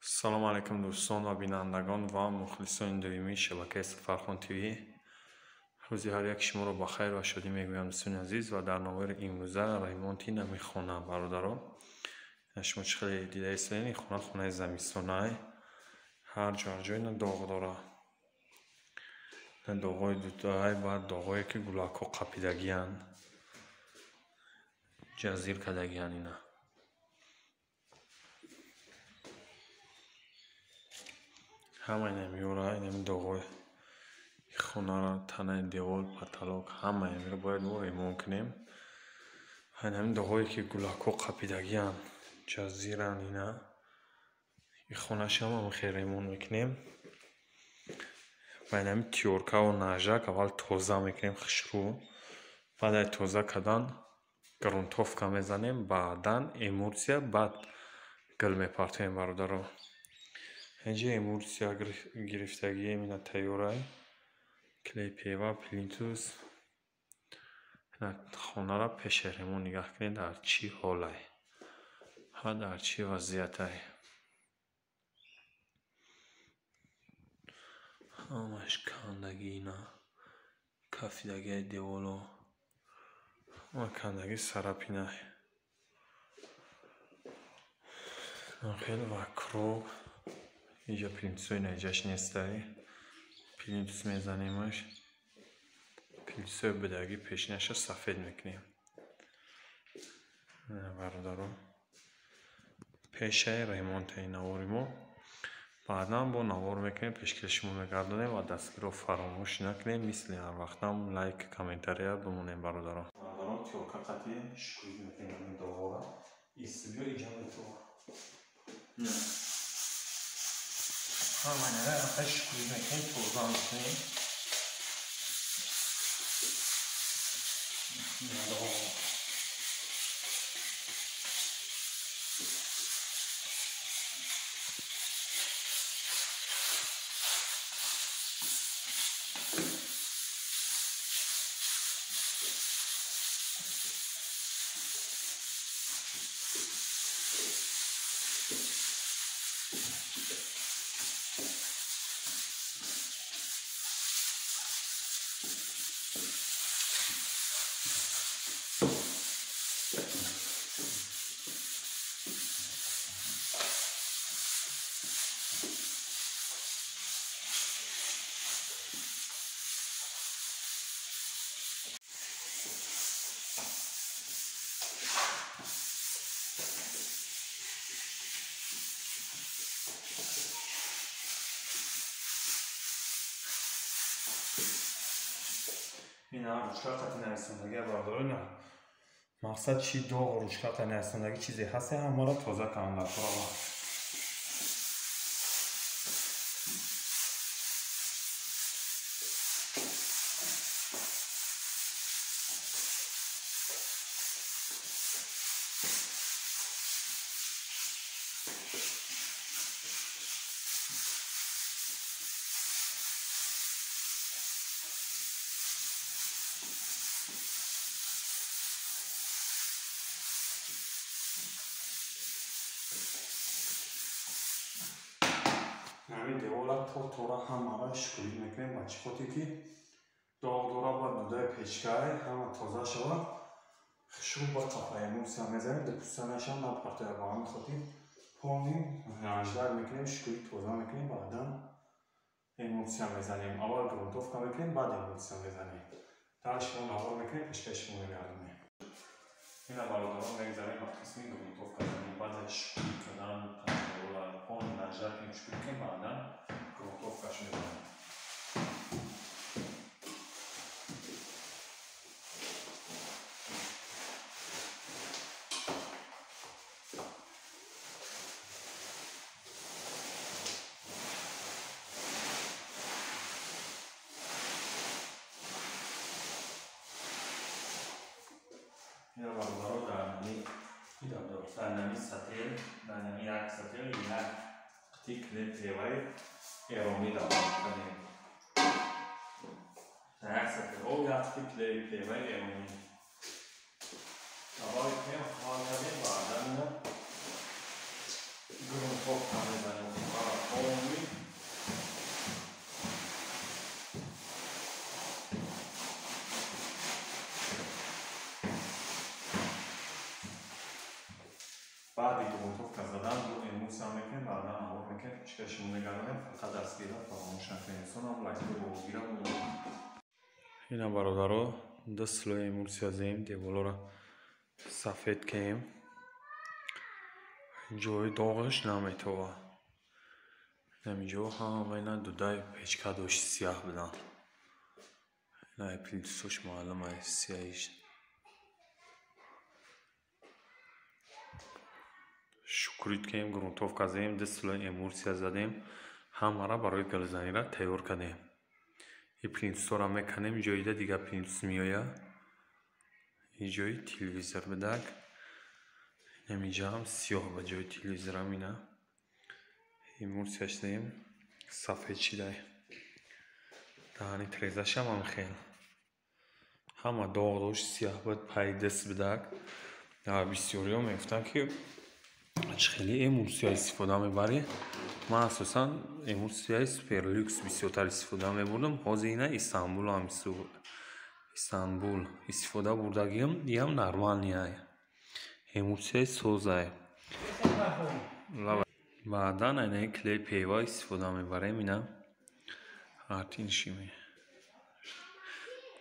Салом алейкум дӯстон ва бинандагон ва мухлисони доимии шабакаи Сафархон ТВ. Рӯзи ҳар яки шуморо ба хайр ва шодӣ мегӯям, дӯстони азиз, ва дар навори имрӯза ремонти нами хона, бародаро. Шумо чӣ хеле дида истодаед, ин хона хонаи замистонае. Ҳар ҷо ҳар ҷой на доғ дора. На доғҳои дутаай, баъд доғҳое ки гулакҳо қапидагиянд, ҷазир кардагиянд ина. Ҳама инамиёра, инами доғҳои хонаро, танаи девор, потолок, ҳама инамиро бояд мо ремонт кунем. Инами доғҳое ки гулакҳо қапидагиянд, ҷазиранд ина. Ин хонашам ҳам хел ремонт мекунем. Ва инами тиёркаву нажак аввал тоза мекунем хушрӯ. Баъд ай тоза кардан грунтовка мезанем, баъдан эмулсия, баъд гил мепартоем, бародаро. Инҷа эмулсия гирифтагием, ина тайёрай. Клей пева, плинтус. Ина хонаро пеши ремонт нигаҳ кунед, дар чӣ ҳолай ва дар чӣ вазъиятай. Ҳамаш кандагӣ ина, кафидагиаи деворо, ҳама кандагӣ сарапинай. Хел вокруг инҷа плинтусҳои наиҷаш нестай. Плинтус мезанемаш. Плинтусҳои будагӣ пешинаша сафед мекунем. Бародаро, пешаи ремонтаи навори мо. Баъдан бо навор мекунем, пешкаши шумо мегардонем ва дастгиро фаромӯш накунем. Мисли ҳар вақтам лайк, комментария бимонем, бародаро. Бародарон, тиёрка қатъи шукӯҳ мекунем ҳамин доғҳоро. Истибиё инҷа метова. Ҳама инара шукӯҳ мекунем, тоза мекунем. Ина ручка қати нависондагӣ, бародаро, ина мақсад чи доғ ручка қати нависондагӣ чизе ҳаст, ҳамаро тоза кунам дар кора. Ҳамин девора то тора ҳамаро шукӯҳ мекунем, ба чӣ хотир ки доғ дора, баъд дудаи печкай ҳама тоза шавад. Хушрӯ ба қафа эмулсия мезанем, дупуста нашавад, напартояд. Ба ҳамин хотир полни наждак мекунем, шукӯҳ тоза мекунем, баъдан эмулсия мезанем. Аввал грунтовка мекунем, баъд эмулсия мезанем. Дар шумо навор мекунем, пешкаши шумо мегардонем. Ина бародарон, мегзарем ба қисми грунтовка занем. Баъд аз шукӯҳ кардан полни наждак шукӯҳ мекунем, баъдан грунтовкаш мезанем. Ина бародаро, дар нами сател, дар нами як сател як қити клей певаи эронӣ давом кардем. Дар як сател об як қити клей певаи эронӣ аввал кунем, ҳал кардем, баъдан ина грунтовка мезанем. Баъди грунтовка задан бо эмулсия мекунем, баъдан навор мекунем, чика шумо мегардонем, фақат дастгира фаромӯш накунем. Инсонам лайкҳои богира монед. Ина бародаро, ду слой эмулсия зем, деволора сафед кем. Ҷои доғаш наметова. Инаминҷо ҳама ина дудаи печка дошт сияҳ будан. Ина плинтусош маълум ай сияҳиш. Шукрит кем, грунтовка зем, ду слой эмулсия задем, ҳамаро барои гулзанира тайёр кардем. И плинтусҳоро меканем, ҷоида дигар плинтус меояд. И ҷои телевизор бидак. Инаминҷаам сиёҳ ба ҷои телевизорам ина. Эмулсияш зем, сафед шидай. Даҳани трезашам ҳам хел. Ҳама доғ дошт, сиёҳ буд, пайи даст бидак. Бисёриҳо мегуфтанд, ки чӣ хеле эмулсия истифода мебарӣ. Ман асосан эмулсияи суперлюкс бисёртар истифода мебурдам. Ҳозир ина Истанбулам Истанбул истифода бурдагиам, иам нормалния. Эмулсияи созае. Баъдан айнаи клей пева истифода мебарем ина. Артиншими.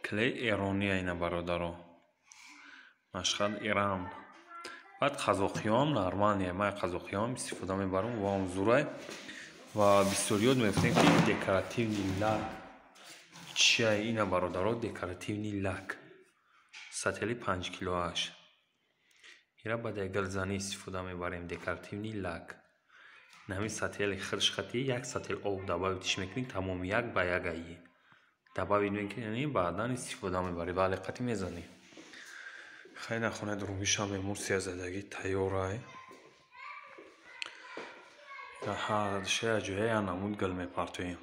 Клей эрония ина бародаро. Машхад Иран. Баъд қазоқиёам нормалния. Ман қазоқиёам истифода мебарам, ваам зурай. Ва бисёриёт мегуфтем, ки декоративный лак чия ина бародаро, декоративный лак. Сатели 5 килоаш. Ира баъд як гулзанӣ истифода мебарем, декоративный лак. Ҳамин сатели хиршхати як сател об добавить мекунӣ, тамом як ба як аи. Добавить мекунӣ, баъдан истифода мебарӣ, вале қати мезанӣ. Хайна хонаи дурунгишам эмулсия задагӣ тайёрай. Ҳар шая ҷоя як намуд гул мепартоем.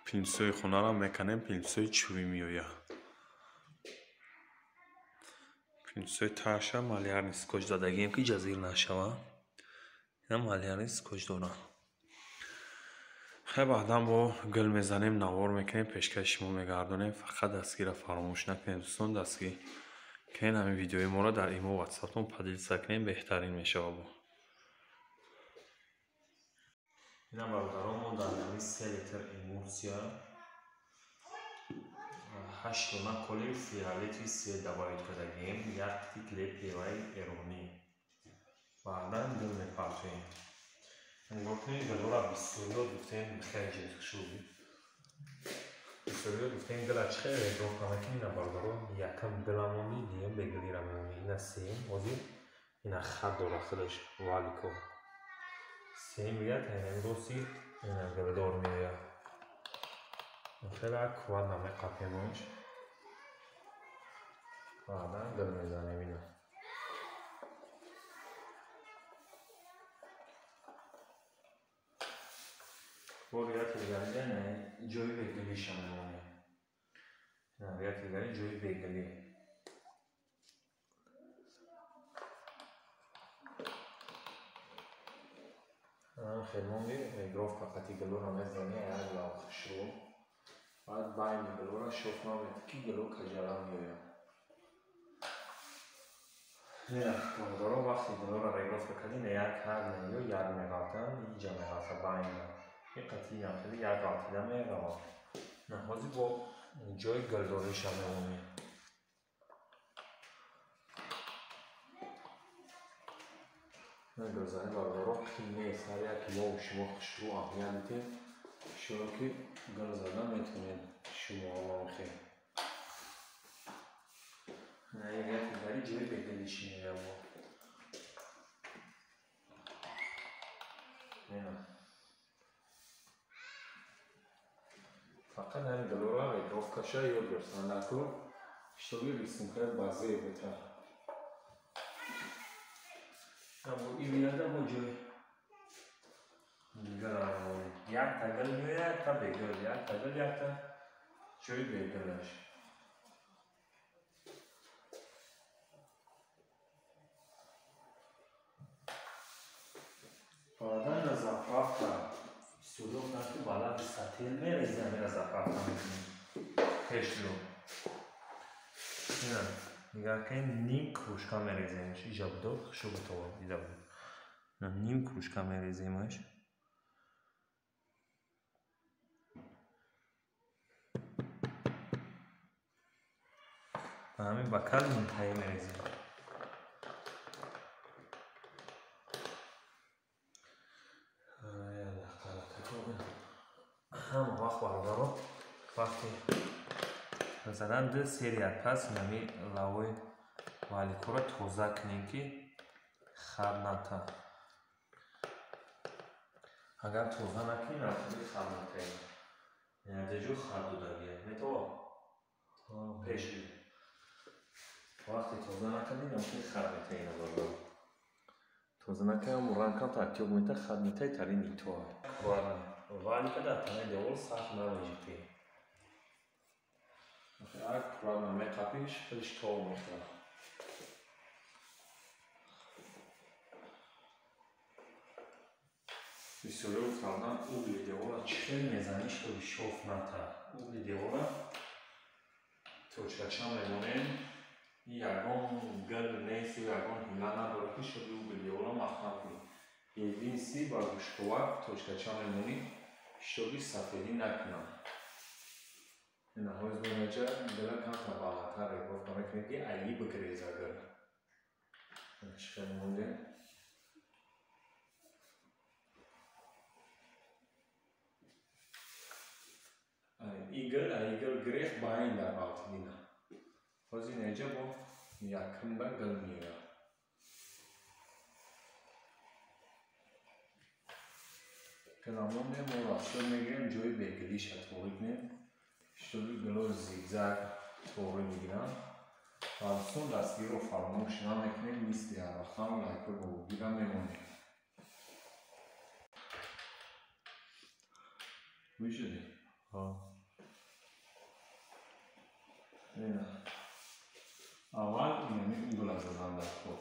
Плинтусҳои хонаро меканем, плинтусҳои чӯбӣ меояд. Плинтусҳои таша малярный скотч задагием, ки ҷазир нашавад. Ина малярный скотч дорад. Хай баъдан бо гул мезанем, навор мекунем, пешкаши шумо мегардонем. Фақат дастгира фаромӯш накунед, дӯстон, дастгир кунед ҳамин видеои моро дар имо ватсаптон поделиться кунед, беҳтарин мешавад. Бо ина бародарон, мо дар ҳамин 3 литр эмулсия 8 дона коли фиолетовый свет добавить кардагием, як қити клей певаи эронӣ. Баъдан гул мепартоем. Нигоҳ кунед, гулҳоро бисёриёт гуфтем, хеле ҷиддӣ шуд. Бисёриёт гуфтем гула чӣ хеле регровка мекунем, ина бародарон, якам гула монӣ, дуюм бегулира мемонӣ. Ина сеюм, ҳозир ина хат дора худаш, валико. Сеюм мегӯяд, ҳамин рости ина гулдор меояд. Хеле қувват намеқапемаш. Баъдан гул мезанем ина. Бо рияти дигари ҷои бегулиша мемонем. Рияти дигари ҷои бегулӣ. Хел монди регровка қати гулоро мезанӣ, як лав хушрӯ. Баъд байни гулоро шоф наметӣ, ки гуло каҷала меояд. Бародаро, вақте гулоро регровка кардӣ, як ҳар ё як меғалтанд, иҷа меғалта байна. Ин қатъи хеле як ғалтида меравад. Ҳозир бо ҷои гулдориша мемонем. Гулзанӣ бародаро қин нест. Ҳар яке мо шумо хушрӯ аҳамият медиҳем, шумо ки гул зада метавонед шумо хел. Як ҷои бегулиши меояд. Фақат ҳамин гулҳоро регровкаша ёд гирифтан даркор, чтобы рисункаи базее битар. Ин бо ҷои дигар якта гул меояд, якта бегул, якта гул, якта ҷои бегулаш. Баъдан заправка бисёриҳо гуфтанд, ки баланди сател мерезем, ина заправка мекунем. Пешло. Ина Нигоҳ кунед, ним кружка мереземаш. Иҷа будо, хушу бутова, дида буд. Ним кружка мереземаш. Ба ҳамин бакал нимтаӣ мерезем. Ҳама вақт бародаро, вақти задан ду серия пас нами лавои валикоро тоза кунем, ки хар ната. Агар тоза накунем, рафтаи хар натаем. Яъне хар додагия. Метова? Пеш. Вақте тоза накардем, рафтаи хар метаем бародаро. Тоза накардем, ранг кам тартиб мета, хар метаи тари нито. Валика дар танаи девор сахт намеҷиқӣ. Аккуратно меқапиш, худиш тов мехӯрад. Бисёриҳо гуфтанд, угли девора чӣ хел мезанӣ, чтобы шов ната. Угли девора точкача мемонем, ягон гил нест, ягон ҳила надорад, ки чтобы угли девора маҳкам кунӣ. Единственно ба гӯшковак точкача мемонӣ, чтобы сафедӣ накунад. Ҳоз монаҷа дила камтар бағалтар регофта мекунем, ки айи бигреза гил. Чӣ хел мондем? Игл, игл грех ба ин дар ғалтидина. Ҳоз инаҷа бо якумда гил меояд. Гила мондем, мо расчёт мегирем, ҷои бегилиша тоғӣ кунем, чтобы гило зигзаг тоғӣ мегиранд. Ва сон дастгириро фаромӯш намекунем, мисли ҳарвақтам лайкҳои бобогира мемонем. Мешудӣ? Аввал инами угла задан дар кор.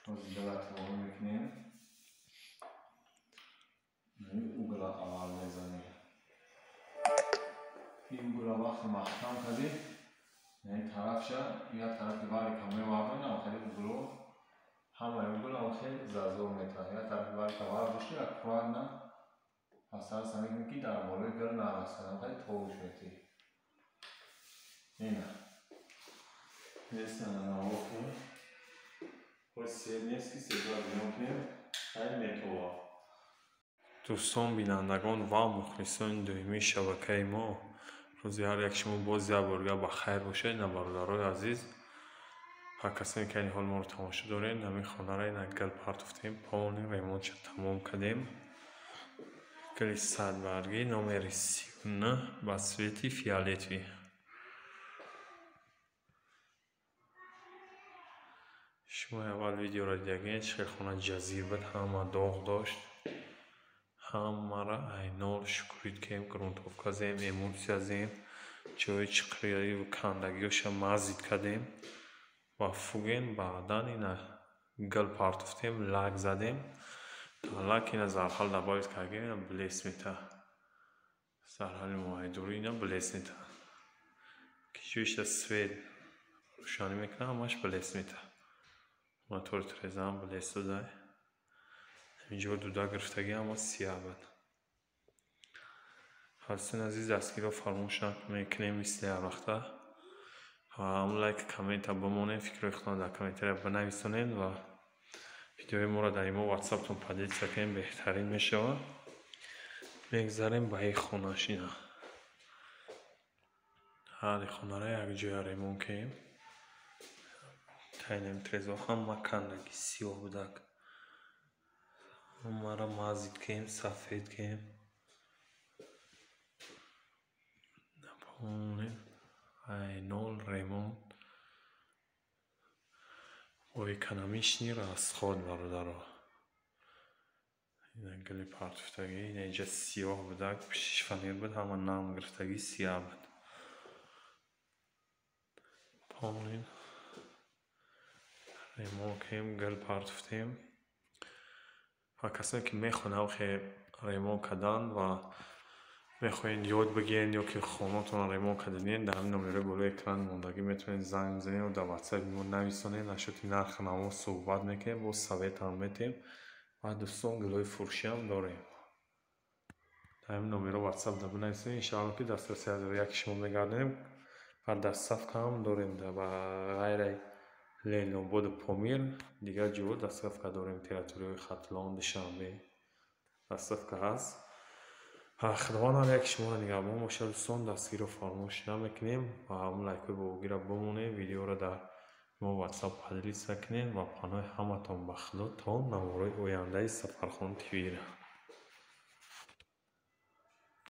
Ҳоз гила тоғӣ мекунем. Инами угла аввал мезанем. Ин угла вақте маҳкам кардем, яъне тарафша, як тарафи валика мевардонем, охири угло ҳамаи угла охир зазор метавад. Як тарафи валика вардошти, аккуратно пас мекунем, ки дар болои гил нарасад, охири тобуш метиҳӣ. Ина. Нестана навохи. Хоз сер нест, ки серра бино кунем, ай метова. Дӯстон, бинандагон ва мухлисони доимии шабакаи мо, рӯзи ҳар як шумо боз як борга ба хайр бошед. На бародарои азиз, ҳар касоне ки айни ҳол моро тамошо доред, ҳамин хонаро ина гил партофтем, полный ремонтша тамом кардем. Гили садбаргӣ номери 39 ба цвети фиолетовый. Шумо аввал видеоро дидагед, чӣ хел хона ҷазир буд, ҳама доғ дошт. Ҳамаро айнол шукрид кем, грунтовка зем, эмулсия зем, ҷои чиқириву кандагиҳоша мазид кардем ва фуген. Баъдан ина гил партофтем, лак задем. Лак ина зарҳал добавить кардем, ина блеск мета. Зарҳали моҳидурӣ ина блеск мета. Ки ҷоиша свет рӯшанӣ мекунад, ҳамаш блеск мета. Мотори трезам блеск додай. Инҷо дуда гирифтагӣ ҳама сиёҳ буд. Ҳастин азиз, дастгириро фаромӯш мекунем мисли ҳар вақта. Ҳам лайк, коммента бимонед, фикрҳои худро дар комментария бинависонед ва видеои моро дар имо ватсаптон поделиться кунед, беҳтарин мешавад. Мегзарем ба ин хонашина. Ҳар хонаро якҷоя ремонт кунем. Тайнем трезо ҳама кандаги сиёҳ будак. Ҳамаро мазид кунем, сафед кунем. Айнол ремонт бо экономичный расход бародаро. Ина гили партофтагӣ, ина инҷа сиёҳ будак, пишиш фанер буд, ҳама нам гирифтагӣ сиёҳ буд. Полный ремонт кунем, гил партофтем. Ва касоне ки мехоҳанд ремонт кардан ва Мехоҳед ёд бигиред ё ки хонатонро ремонт кардагиед, дар ҳамин номерои болои экран мондагӣ метавонед занг бизанед ё дар ватсапи мо нависонед. Насчёти нархи наво суҳбат мекунем, боз советам метиҳем. Ва, дӯстон, гулҳои фурӯшиам дорем. Дар ҳамин номеро ватсапда бинависед, иншоалло, ки дастраси яки шумо мегардонем. Ва доставкаам дорем ба ғайри Ленинободу Помир, дигар ҷоҳо доставка дорем. Территорияҳои Хатлон, Душанбе доставка ҳаст. Худованд ҳар яки шуморо нигаҳбон бошад, дӯстон. Дастгириро фаромӯш намекунем ва ҳамон лайкҳои бобогиро бимонед, видеоро дар мо ватсап поделиться кунед. Ва паноҳи ҳаматон ба Худо то наворҳои ояндаи Сафархон ТВ.